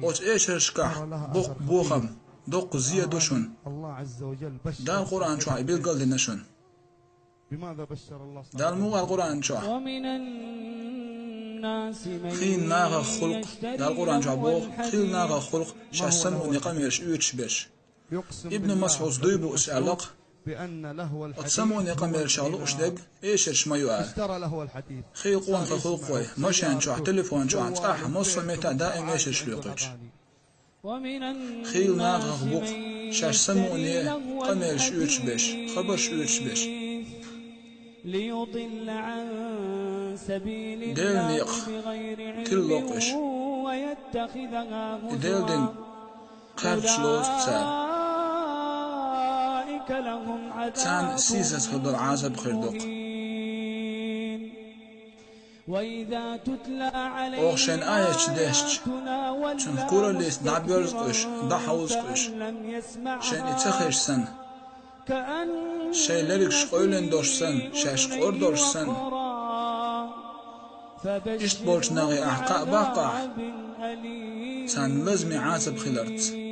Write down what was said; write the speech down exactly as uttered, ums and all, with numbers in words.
Оцу эшаршкахь боккха бохам, доккха зе ду шуна. Дала Къуръан чохь и билгалдина шуна. Дала муха аьлла Къуръан чохь? Хийла нахах хуьлу, Дала Къуръан чохь боху, хийла нахах хуьлу шаьш самукъане къамелаш оьцуш берш. Ибн МасӀуда дуй бу аса аьлла-кх, оцу самукъане къамелашах лууш дерг эшарш ма ю аьлла. Хийла къонах хуьлу-кх вай, машен чохь, телефон чохь, цӀахь, массо а метта даим эшарш лоькхуьйтуш. Хийла нахах бу-кх шаьш самукъане къамелаш оьцуш берш, хабарш оьцуш берш. Делан некъах тилла локхуш, и Делан дин кхаьрдаш лоцу цара. Царна сийсаз хир долу Ӏазап хир ду-кх. Оха шайна аяташ дешча, цуьнан кураллица дӀабоьрзу-кх уьш, дӀахьовзу-кх уьш, шайна и ца хезча санна. Шайн лергаш къевлина долуш санна, шаьш къора долуш санна. Иштта болчу нахе ахь кхаъ баккха ахь, царна лазаме Ӏазап хиларца.